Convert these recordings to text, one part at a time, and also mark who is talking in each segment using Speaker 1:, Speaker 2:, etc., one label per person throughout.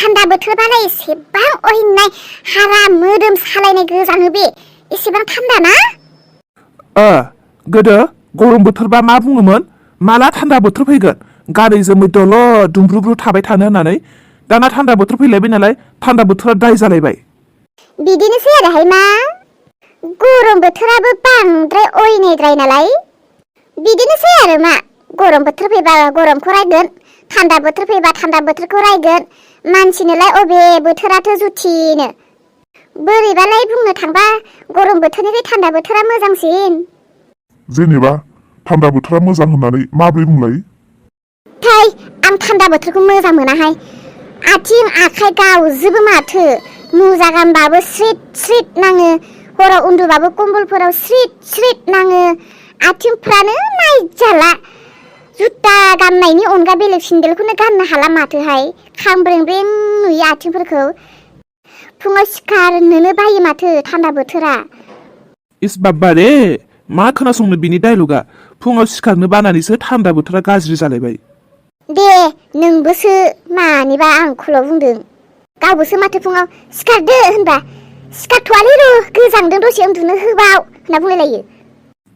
Speaker 1: थान्दा बोथोरबालाय एसेबां अयनाय हारा मोदोम सालायनाय गोजाङो बे एसेबां थान्दा ना?
Speaker 2: गोदो गरम बोथोरबा मा बुङोमोन? माला थान्दा बोथोर फैगोन गारै जोमै दल' दुंब्रुब्रु थाबाय थानो होननानै। दाना थान्दा बोथोर फैलायबाय नालाय थान्दा बोथोरा दाय जालायबाय।
Speaker 1: बिदिनोसै आरोहाय मा गरम बोथोराबो बांद्राय अयनायद्राय नालाय बिदिनोसै आरो मा गरम बोथोर फैबा गरमखौ रायगोन, थान्दा बोथोर फैबा थान्दा बोथोरखौ रायगोन। मानसिनोलाय अबे बोथोराथो जुथिनो। बोरैबालाय बुंनो थांबा गरम बोथोरनिफ्राय थान्दा बोथोरा मोजांसिन।
Speaker 3: जेनेबा थान्दा बोथोरा मोजां होननानै माब्रै बुंलायो?
Speaker 1: थै आं थान्दा बोथोरखौ मोजां मोनाहाय। आथिं आखाइ गावजोबो माथो। मुजा गानबाबो स्रिट स्रिट नाङो, हराव उन्दुबाबो कम्बलफोराव स्रिट स्रिट नाङो। आथिंफ्रानो नायजाला। जुता गाननायनि अनगा बेलेग सिन्देलखौनो गाननो हाला माथोहाय। खामब्रेंब्रें नुयो आथिंफोरखौ। फुङाव सिखारनोनो बायो माथो थान्दा बोथोरा।
Speaker 2: इस बाब्बारे मा खोनासंनो बिनि डायलगा। फुङाव सिखारनो बानानैसो थान्दा बोथोरा गाज्रि जालायबाय।
Speaker 1: दे नोंबोसो मानिबा आंखौल' बुंदों। गावबोसो माथो फुङाव सिखारदो होनबा सिखारथ'वालै र' गोजांदों दसे उन्दुनो होबाव होनना बुंलायलायो।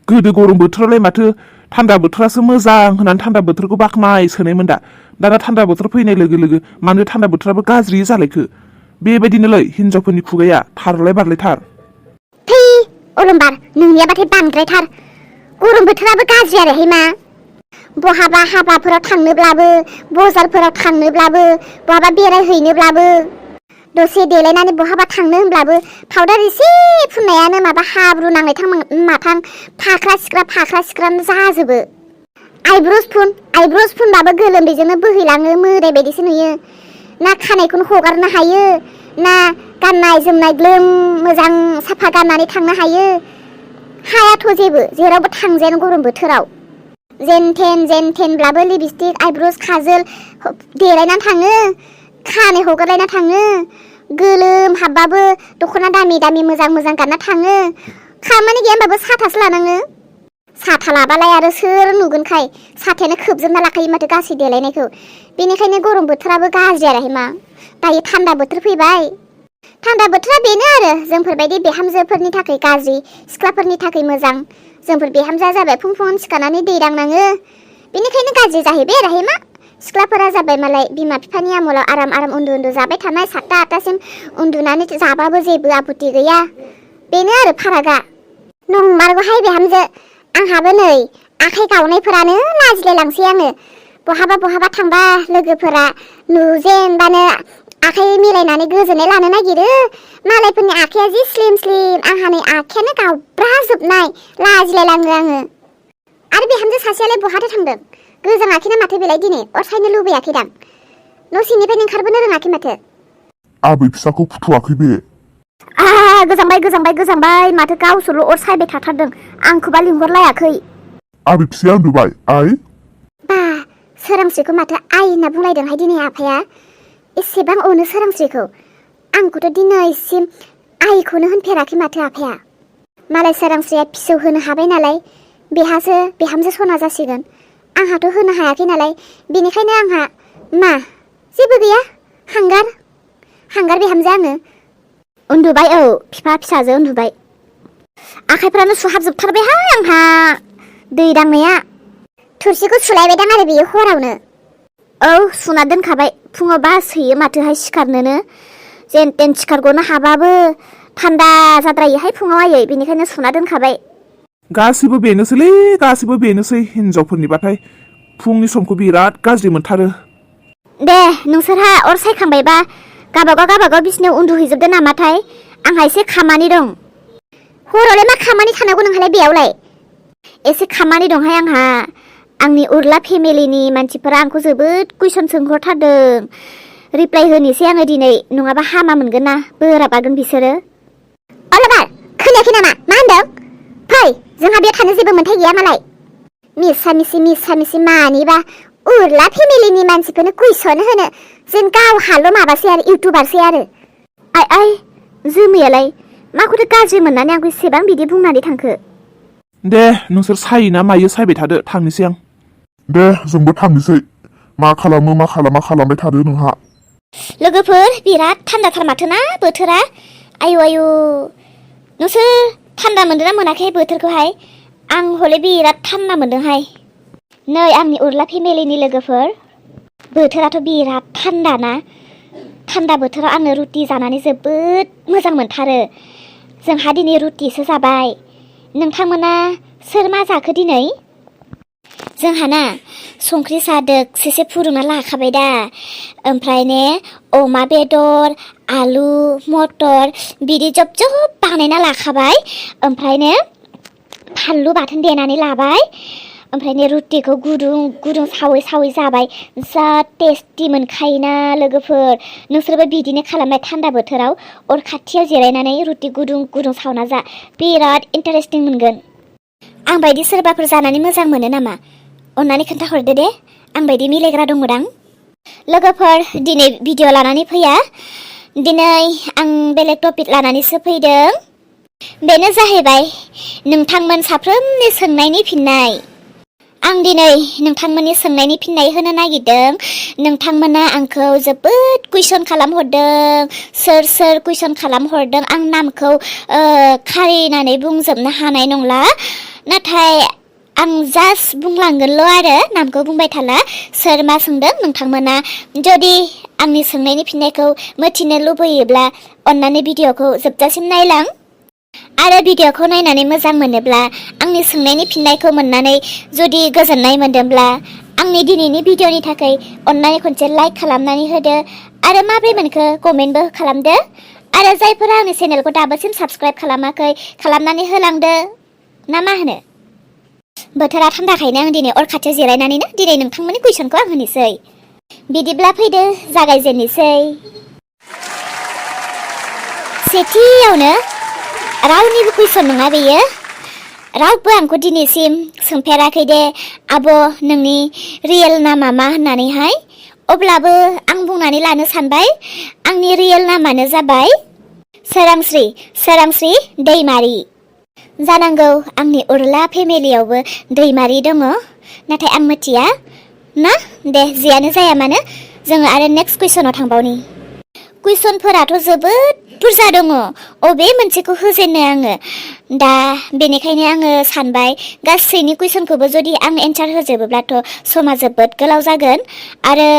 Speaker 2: गोदो गरम बोथोरालाय माथो थान्दा बोथोरासो मोजां होननानै थान्दा बोथोरखौ बाख्नाय सोनायमोन दा। दाना थान्दा बोथोर फैनाय लोगो लोगो मानो थान्दा बोथोराबो गाज्रि जालायखो? बेबायदिनोलै हिनजावफोरनि खुगाया थारलाय बारलायथार।
Speaker 1: थै अलंबार नोंनियाबाथाय बांद्रायथार। गरम बोथोराबो गाज्रि आरोहाय मा। बहाबा हाबाफोराव थांनोब्लाबो, बजारफोराव थांनोब्लाबो, बहाबा बेरायहैनोब्लाबो, दसे देलायनानै बहाबा थांनो होनब्लाबो पाउदार एसे फुननायानो माबा हाब्रु नांनायथां माथां फाख्रा सिख्रा जाजोबो। आइब्रस फुनबाबो गोलोमदैजोंनो बोहैलाङो मोदाय बायदिसो नुयो। ना खानायखौनो हगारनो हायो, ना गाननाय जोमनाय ग्लोम मोजां साफा गाननानै थांनो हायो। हायाथ' जेबो जेरावबो थांजायानो गरम बोथोराव। जेनथेनब्लाबो लिपस्टिक आइब्रस खाजोल देलायनानै थाङो, खानाय हगारलायना थाङो। गोलोम हाबबाबो दख'ना दामि दामि मोजां मोजां गानना थाङो। खामानि गैया होनबाबो साथासो लानाङो। साथा लाबालाय आरो सोर नुगोनखाय साथायानो खोबजोबना लाखायो माथो गासै देलायनायखौ। बेनिखायनो गरम बोथोराबो गाज्रि आरोहाय मा। दायो थान्दा बोथोर फैबाय। थान्दा बोथोरा बेनो आरो जोंफोरबायदि बिहामजोफोरनि थाखाय गाज्रि, सिख्लाफोरनि थाखाय मोजां। जोंफोर बिहामजोआ जाबाय फुं फुङावनो सिखारनानै दै दांनाङो। बेनिखायनो गाज्रि जाहैबाय आरोहाय मा। सिख्लाफोरा जाबाय मालाय बिमा बिफानि आमोलाव आराम आराम उन्दु जाबाय थानाय 7टा-8टासिम उन्दुनानै जाबाबो जेबो आपत्ति गैया। बेनो आरो फारागा। नंमारगौहाय बिहामजो। आंहाबो नै आखाइ गावनायफोरानो लाजिलायलांसै आङो। बहाबा थांबा लोगोफोरा नुजेनबानो आखाइ मिलायनानै गोजोननाय लानो नागिरो। मालायफोरनि आखाइया जि स्लिम स्लिम, आंहा नै आखाइयानो गावब्राजोबनाय लाजिलायलाङो आङो। आरो बिहामजो सासेयालाय बहाथो थांदों? गोजाङाखैना माथो बेलाय दिनै अर सायनो लुबैयाखैदां। न' सिंनिफ्रायनो ओंखारबोनो रोङाखै माथो।
Speaker 3: आबै फिसाखौ फुथुवाखै बे।
Speaker 1: गोजांबाय माथो गावसोरल' अर सायबाय थाथारदों। आंखौबा लिंहरलायाखै।
Speaker 3: आबै फिसाया उन्दुबाय आइ।
Speaker 1: बा सोरांस्रिखौ माथो आइ होनना बुंलायदोंहाय दिनै आफाया। एसेबां अनो सोरांस्रिखौ। आंखौथ' दिनैसिम आइखौनो होनफेराखै माथो आफाया। मालाय सोरांस्रिया फिसौ होनो हाबाय नालाय बेहासो बिहामजो सना जासिगोन। आंहाथ' होनो हायाखै नालाय बेनिखायनो आंहा मा जेबो गैया। हांगार बिहामजो आङो। उन्दुबाय औ बिफा फिसाजो उन्दुबाय। आखाइफ्रानो सुहाबजोबथारबायहाय आंहा दै दांनाया। थोरसिखौ सुलायबायदां आरो बेयो हरावनो। औ सुना दोनखाबाय। फुङाव बासोयो माथोहाय सिखारनोनो। जेनथेन सिखारग'नो हाबाबो थान्दा जाद्रायोहाय फुङाव आयै, बेनिखायनो सुना दोनखाबाय।
Speaker 2: गासिबो बेनोसै हिनजावफोरनिबाथाय फुंनि समखौ बिराद गाज्रि मोनथारो।
Speaker 1: दे नोंसोरहा अर सायखांबायबा गाबागाव बिसिनायाव उन्दुहैजोबदो नामाथाय। आंहा एसे खामानि दं। हरावलाय मा खामानि थानांगौ नोंहालाय बेयावलाय? एसे खामानि दंहाय आंहा। आंनि उरला फेमिलिनि मानसिफोरा आंखौ जोबोद कुइसन सोंहरथारदों। रिप्लाइ होनोसै आङो दिनै, नङाबा हामा मोनगोन ना, बोराबागोन बिसोरो। अलबार खोनायाखै नामा? मा होनदों? फै जोंहा बेयाव थानो जेबो मोन्थाय गैया मालाय। मिसा मिसि मानिबा उरला फेमिलिनि मानसिफोरनो कुइसन होनो। जों गावहाल' माबासै आरो इउटुबारसै आरो। आइ जोमैयालाय माखौथो गाज्रि मोननानै आंखौ एसेबां बिदि बुंनानै थांखो?
Speaker 2: दे नोंसोर सायोना मायो सायबाय थादो, थांनोसै आं।
Speaker 3: दे जोंबो थांनोसै। मा खालामो मा खालामा खालामबाय थादो नोंहा।
Speaker 1: लोगोफोर बिराद थान्दाथार माथो ना बोथोरा आयु आयु नोंसोर थान्दा मोनदोंना मोनाखै बोथोरखौहाय आं हले बिराद थान्दा मोनदोंहाय नै आंनि उर्ला फेमिलिनि लोगोफोर बोथोराथ' बिराद थान्दा ना थान्दा बोथोराव आङो रुटि जानानै जोबोद मोजां मोनथारो जोंहा दिनै रुटिसो जाबाय नोंथांमोना सोर मा जाखो दिनै जोंहाना संख्रि साहा दोगसेसे फुदुंना लाखाबाय दा ओमफ्राय ने अमा बेदर आलु मटर बिदि जब जब बानायना लाखाबाय ओमफ्राय ने फानलु बाथोन देनानै लाबाय ओमफ्राय ने रुटिखौ गुदुं गुदुं सावै सावै जाबाय जा टेस्टि मोनखायोना लोगोफोर नोंसोरबो बिदिनो खालामनाय थान्दा बोथोराव अर खाथियाव जिरायनानै रुटि गुदुं गुदुं सावना जा बिराद इन्टारेस्टिं मोनगोन आं बायदि सोरबाफोर जानानै मोजां मोनो नामा अन्नानै खोन्थाहरदो दे आं बायदि मिलायग्रा दंमोन लोगोफोर दिनै भिडिअ लानानै फैया दिनै आं बेलेग टपिक लानानैसो फैदों बेनो जाहैबाय नोंथांमोन साफ्रोमनि सोंनायनि फिननाय आं दिनै नोंथांमोननि सोंनायनि फिननाय होनो नागिरदों नोंथांमोना आंखौ जोबोद कुइसन खालामहरदों सोर सोर कुइसन खालामहरदों आं नामखौ खारिनानै बुंजोबनो हानाय नंला नाथाय आं जास्ट बुंलांगोनल' आरो नामखौ बुंबाय थाला सोर मा सोंदों नोंथांमोना जुदि आंनि सोंनायनि फिननायखौ मिथिनो लुबैयोब्ला अन्नानै भिडिअखौ जोबजासिम नायलां आरो भिडिअखौ नायनानै मोजां मोनोब्ला आंनि सोंनायनि फिननायखौ मोननानै जुदि गोजोननाय मोनदोंब्ला आंनि दिनैनि भिडिअनि थाखाय अन्नानै खनसे लाइक खालामनानै होदो आरो माब्रै मोनखो कमेन्टबो खालामदो आरो जायफोरा आंनि चेनेलखौ दाबोसिम साबस्क्राइब खालामाखै खालामनानै होलांदो ना मा होनो बोथोरा थान्दाखायनो आं दिनै अर खाथियाव जिरायनानैनो दिनै नोंथांमोननि कुइसनखौ आं होनोसै बिदिब्ला फैदो जागायजेननोसै सेथियावनो रावनिबो कुइसन नङा बेयो रावबो आंखौ दिनैसिम सोंफेराखै दे आब' नोंनि रियेल नामा मा होननानैहाय अब्लाबो आं बुंनानै लानो सानबाय आंनि रियेल नामानो जाबाय सोरांस्रि दैमारि जानांगौ आंनि उर्ला फेमिलियावबो दैमारि दङ नाथाय आं मिथिया ना दे जियानो जाया मानो जोङो आरो नेक्स्ट कुइसनाव थांबावनि कुइसनफोराथ' जोबोद बुरजा दङ अबे मोनसेखौ होजेननो आङो दा बेनिखायनो आङो सानबाय गासैनि कुइसनखौबो जुदि आं एन्सार होजोबोब्लाथ' समा जोबोद गोलाव जागोन आरो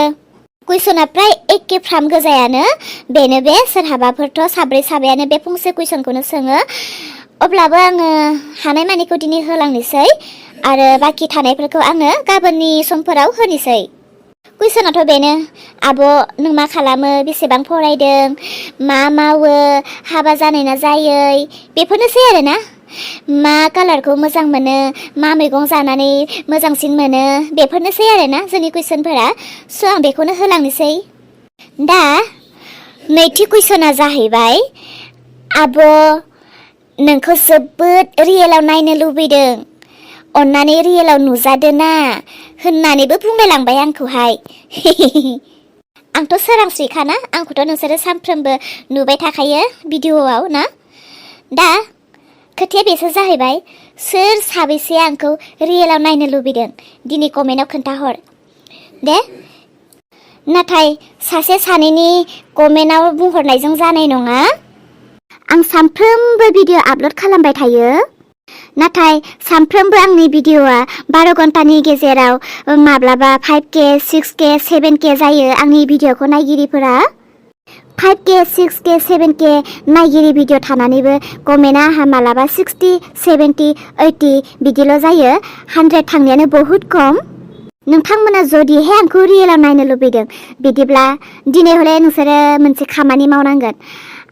Speaker 1: कुइसना प्राय एखेफ्राम गोजायानो बेनो बे सोरहाबाफोरथ' साब्रै साबायानो बे फंसे कुइसनखौनो सोङो अब्लाबो आङो हानायमानिखौ दिनै होलांनोसै आरो बाखि थानायफोरखौ आङो गाबोननि समफोराव होनोसै कुइसनाथ' बेनो आब' नों मा खालामो बेसेबां फरायदों मा मावो हाबा जानाय ना जायै बेफोरनोसै आरोना मा कालारखौ मोजां मोनो मा मैगं जानानै मोजांसिन मोनो बेफोरनोसै आरोना जोंनि कुइसनफोरा स' आं बेखौनो होलांनोसै दा नैथि कुइसना जाहैबाय आब' नोंखौ जोबोद रियेलाव नायनो लुबैदों अन्नानै रियेलाव नुजादोना होननानैबो बुंलायलांबाय आंखौहाय आंथ' सोरांस्रिखाना आंखौथ' नोंसोरो सानफ्रोमबो नुबाय थाखायो भिडिअआव ना दा खोथाया बेसो जाहैबाय सोर साबैसे आंखौ रियेलाव नायनो लुबैदों दिनै कमेन्टआव खोन्थाहर दे नाथाय सासे सानैनि कमेन्टआव बुंहरनायजों जानाय नङा आं सानफ्रोमबो भिडिअ आपल'ड खालामबाय थायो नाथाय सानफ्रोमबो आंनि भिडिअआ 12 घन्टानि गेजेराव माब्लाबा 5K 6K 7K जायो आंनि भिडिअखौ नायगिरिफोरा 5K 6K 7K नायगिरि भिडिअ थानानैबो कमेन्टआ आंहा मालाबा 60 70 80 बिदिल' जायो 100 थांनायानो बहुद खम नोंथांमोना जुदिहाय आंखौ रियेलाव नायनो लुबैदों बिदिब्ला दिनै हले नोंसोरो मोनसे खामानि मावनांगोन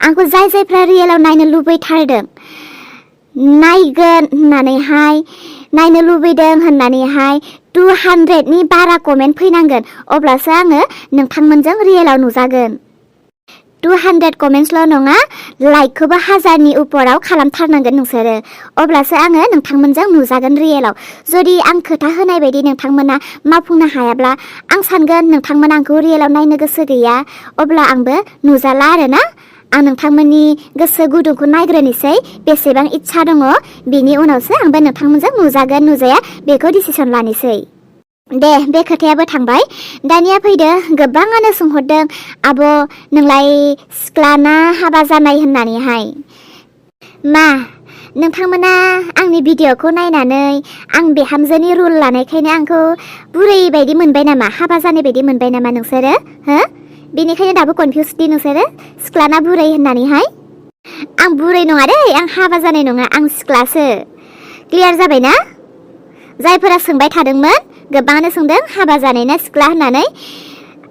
Speaker 1: आंखौ जायफ्रा रियेलाव नायनो लुबैथारदों नायगोन होननानैहाय नायनो लुबैदों होननानैहाय 200नि बारा कमेन्ट फैनांगोन अब्लासो आङो नोंथांमोनजों रियेलाव नुजागोन 200 कमेन्टसल' नङा लाइकखौबो 1000नि उपराव खालामथारनांगोन नोंसोरो अब्लासो आङो नोंथांमोनजों नुजागोन रियेलाव जुदि आं खोथा होनाय बायदि नोंथांमोना मावफुंनो हायाब्ला आं सानगोन नोंथांमोना आंखौ रियेलाव नायनो गोसो गैया अब्ला आंबो नुजाला आरोना आं नोंथांमोननि गोसो गुदुंखौ नायग्रोनोसै बेसेबां इच्छा दङ बेनि उनावसो आंबो नोंथांमोनजों नुजागोन नुजाया बेखौ डिसिसन लानोसै दे बे खोथायाबो थांबाय दानिया फैदो गोबाङानो सोंहरदों आब' नोंलाय सिख्ला ना हाबा जानाय होननानैहाय मा नोंथांमोना आंनि भिडिअ'खौ नायनानै आं बिहामजोनि रुल लानायखायनो आंखौ बुरै बायदि मोनबाय नामा हाबा जानाय बायदि मोनबाय नामा नोंसोरो हो बेनिखायनो दाबो कनफिउस दि नोंसोरो सिख्ला ना बुरै होननानैहाय आं बुरै नङा दै आं हाबा जानाय नङा आं सिख्लासो क्लियार जाबायना जायफोरा सोंबाय थादोंमोन गोबाङानो सोंदों हाबा जानाय ना सिख्ला होननानै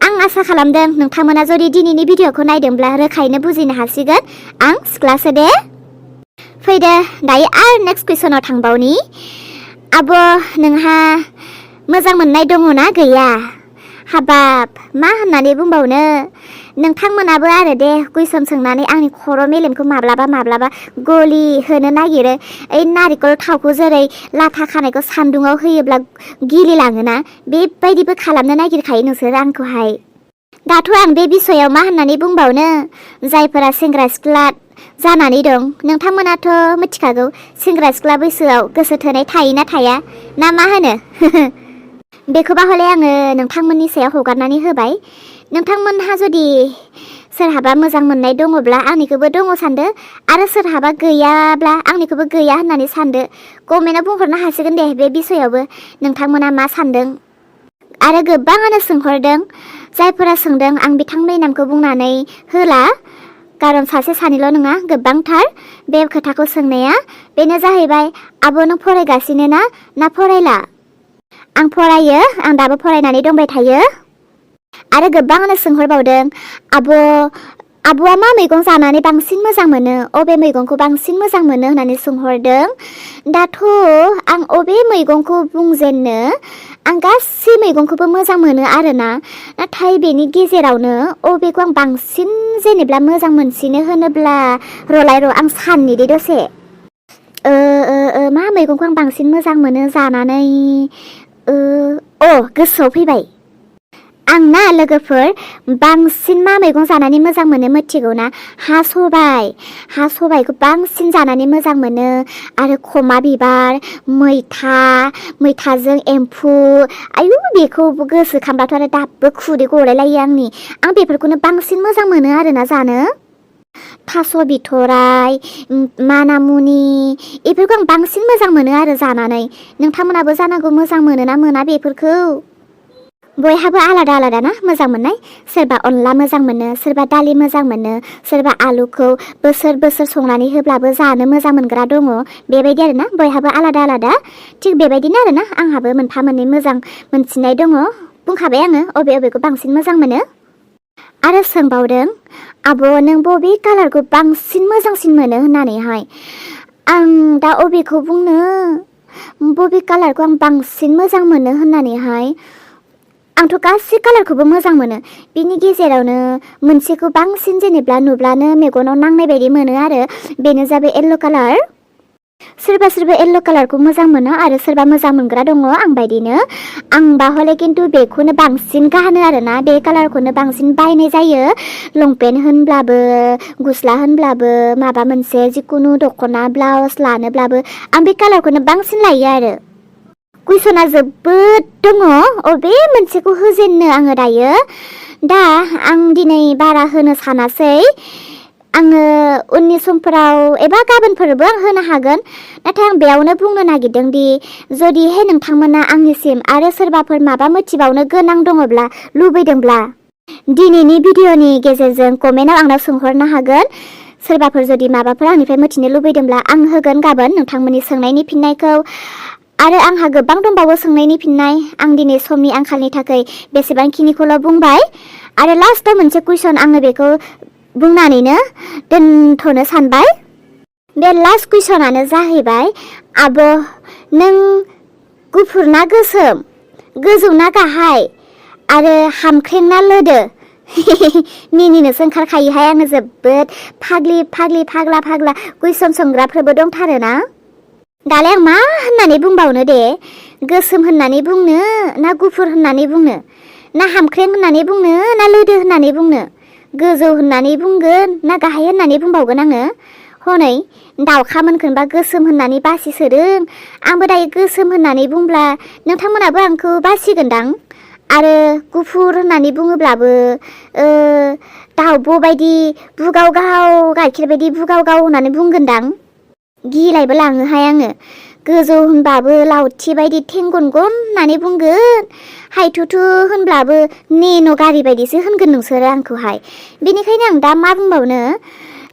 Speaker 1: आं आसा खालामदों नोंथांमोना जुदि दिनैनि भिडिअ'खौ नायदोंब्ला रोखायैनो बुजिनो हासिगोन आं सिख्लासो दे फैदो दायो आरो नेक्स्ट कुइसनाव थांबावनि आब' नोंहा मोजां मोननाय दङना गैया हाबाब मा होननानै बुंबावनो नोंथांमोनाबो आरो दे कुइसन सोंनानै आंनि खर' मेलेमखौ माब्लाबा गलि होनो नागिरो ओइ नारिखल थावखौ जेरै लाथा खानायखौ सान्दुङाव होयोब्ला गिलिलाङोना बेबायदिबो खालामनो नागिरखायो नोंसोर आंखौहाय दाथ' आं बे बिसयाव मा होननानै बुंबावनो जायफोरा सेंग्रा सिख्ला जानानै दं नोंथांमोनाथ' मिथिखागौ सेंग्रा सिख्ला बैसोआव गोसो थोनाय थायोना थाया ना मा होनो बेखौबा हले आङो नोंथांमोननि सायाव हगारनानै होबाय नोंथांमोनहा जुदि सोरहाबा मोजां मोननाय दङब्ला आंनिखौबो दङ सानदो आरो सोरहाबा गैयाब्ला आंनिखौबो गैया होननानै सानदो कमेन्टआव बुंहरनो हासिगोन दे बे बिसयावबो नोंथांमोना मा सानदों आरो गोबाङानो सोंहरदों जायफोरा सोंदों आं बिथांमोननि नामखौ बुंनानै होला कारन सासे सानैल' नङा गोबांथार बे खोथाखौ सोंनाया बेनो जाहैबाय आब' नों फरायगासिनो ना फरायला आं फरायो आं दाबो फरायनानै दंबाय थायो आरो गोबाङानो सोंहरबावदों आब'आ मा मैगं जानानै बांसिन मोजां मोनो अबे मैगंखौ बांसिन मोजां मोनो होननानै सोंहरदों दाथ' आं अबे मैगंखौ बुंजेननो आं गासै मैगंखौबो मोजां मोनो आरोना नाथाय बेनि गेजेरावनो अबेखौ आं बांसिन जेनेब्ला मोजां मोनसिनो होनोब्ला आं साननि दे दसे मा मैगंखौ आं बांसिन मोजां मोनो जानानै गोसोआव फैबाय आं ना लोगोफोर बांसिन मा मैगं जानानै मोजां मोनो मिथिगौ ना हा सबाइखौ बांसिन जानानै मोजां मोनो आरो खमा बिबार मैथाजों एम्फौ आयु बेखौ गोसोखांबाथ' आरो दाबो खुदै गलायलायो आं बेफोरखौनो बांसिन मोजां मोनो आरोना जानो थास' बिथराइ मानामुनि बेफोरखौ आं बांसिन मोजां मोनो आरो जानानै नोंथांमोनाबो जानांगौ मोजां मोनो ना मोना बेफोरखौ बयहाबो आलादा आलादा ना मोजां मोननाय सोरबा अनला मोजां मोनो सोरबा दालि मोजां मोनो सोरबा आलुखौ बोसोर संनानै होब्लाबो जानो मोजां मोनग्रा दङ बेबायदि आरोना बयहाबो आलादा आलादा थिग बेबायदिनो आरोना आंहाबो मोनफा मोननै मोजां मोनसिननाय दङ बुंखाबाय आङो अबेखौ बांसिन मोजां मोनो आरो सोंबावदों आब' नों बबे कालारखौ बांसिन मोजांसिन मोनो होननानैहाय आं दा अबेखौ बुंनो बबे कालारखौ आं बांसिन मोजां मोनो होननानैहाय आंथ' गासै कालारखौबो मोजां मोनो बिनि गेजेरावनो मोनसेखौ बांसिन जेनेब्ला नुब्लानो मेगनाव नांनाय बायदि मोनो आरो बेनो जाबाय येल्ल' कालार सोरबा येल्ल' कालारखौ मोजां मोनो आरो सोरबा मोजां मोनग्रा दङ आं बायदिनो आंबा हले खिन्थु बेखौनो बांसिन गानो आरोना बे कालारखौनो बांसिन बायनाय जायो लंपेन्ट होनब्लाबो गस्ला होनब्लाबो माबा मोनसे जिखुनु दख'ना ब्लाउस लानोब्लाबो आं बे कालारखौनो बांसिन लायो आरो कुइसना जोबोद दङ अबे मोनसेखौ होजेननो आङो दायो दा आं दिनै बारा होनो सानासै आङो उननि समफोराव एबा गाबोनफोरबो आं होनो हागोन नाथाय आं बेयावनो बुंनो नागिरदों दि जुदिहाय नोंथांमोना आंनिसिम आरो सोरबाफोर माबा मिथिबावनो गोनां दङब्ला लुबैदोंब्ला दिनैनि भिडिअनि गेजेरजों कमेन्टआव आंनाव सोंहरनो हागोन सोरबाफोर जुदि माबाफोर आंनिफ्राय मिथिनो लुबैदोंब्ला आं होगोन गाबोन नोंथांमोननि सोंनायनि फिननायखौ आरो आंहा गोबां दंबावो सोंनायनि फिननाय आं दिनै समनि आंखालनि थाखाय बेसेबांखिनिखौल' बुंबाय आरो लास्टआव मोनसे कुइसन आङो बेखौ बुंनानैनो दोनथ'नो सानबाय बे लास्ट कुइसनानो जाहैबाय आब' नों गुफुर ना गोसोम गोजौ ना गाहाय आरो हामख्रें ना लोदो मिनिनोसो ओंखारखायोहाय आङो जोबोद फाग्ला कुइसन सोंग्राफोरबो दंथारोना दालाय आं मा होननानै बुंबावनो दे गोसोम होननानै बुंनो ना गुफुर होननानै बुंनो ना हामख्रें होननानै बुंनो ना लोदो होननानै बुंनो गोजौ होननानै बुंगोन ना गाहाय होननानै बुंबावगोन आङो हनै दाउखा मोनखोनबा गोसोम होननानै बासिसोदों आंबो दायो गोसोम होननानै बुंब्ला नोंथांमोनाबो आंखौ बासिगोनदां आरो गुफुर होननानै बुङोब्लाबो दाउब' बायदि बुगावगाव गाइखेर बायदि बुगावगाव होननानै बुंगोनदां गिलायबो लाङोहाय आङो गोजौ होनबाबो लावथि बायदि थेंगनगन होननानै बुंगोन हायथुथु होनब्लाबो नेन' गारि बायदिसो होनगोन नोंसोरो आंखौहाय बेनिखायनो आं दा मा बुंबावनो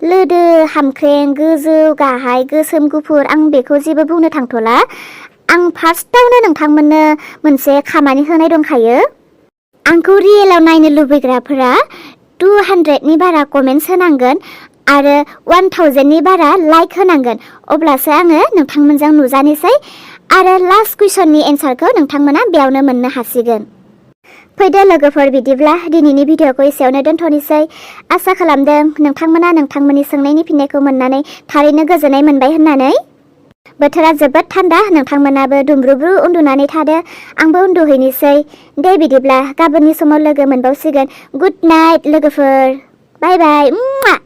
Speaker 1: लोदो हामख्रें गोजौ गाहाय गोसोम गुफुर आं बेखौ जेबो बुंनो थांथ'ला आं फार्स्टआवनो नोंथांमोननो मोनसे खामानि होनाय दंखायो आंखौ रियेलाव नायनो लुबैग्राफोरा 200नि बारा कमेन्ट्स होनांगोन आरो 1000नि बारा लाइक होनांगोन अब्लासो आङो नोंथांमोनजों नुजानोसै आरो लास्ट कुइसननि एन्सारखौ नोंथांमोना बेयावनो मोननो हासिगोन फैदो लोगोफोर बिदिब्ला दिनैनि भिडिअखौ एसेयावनो दोनथ'नोसै आसा खालामदों नोंथांमोना नोंथांमोननि सोंनायनि फिननायखौ मोननानै थारैनो गोजोननाय मोनबाय होननानै बोथोरा जोबोद थान्दा नोंथांमोनाबो दुमब्रुब्रु उन्दुनानै थादो आंबो उन्दुहैनोसै दे बिदिब्ला गाबोननि समाव लोगो मोनबावसिगोन गुड नाइट लोगोफोर बाय बाय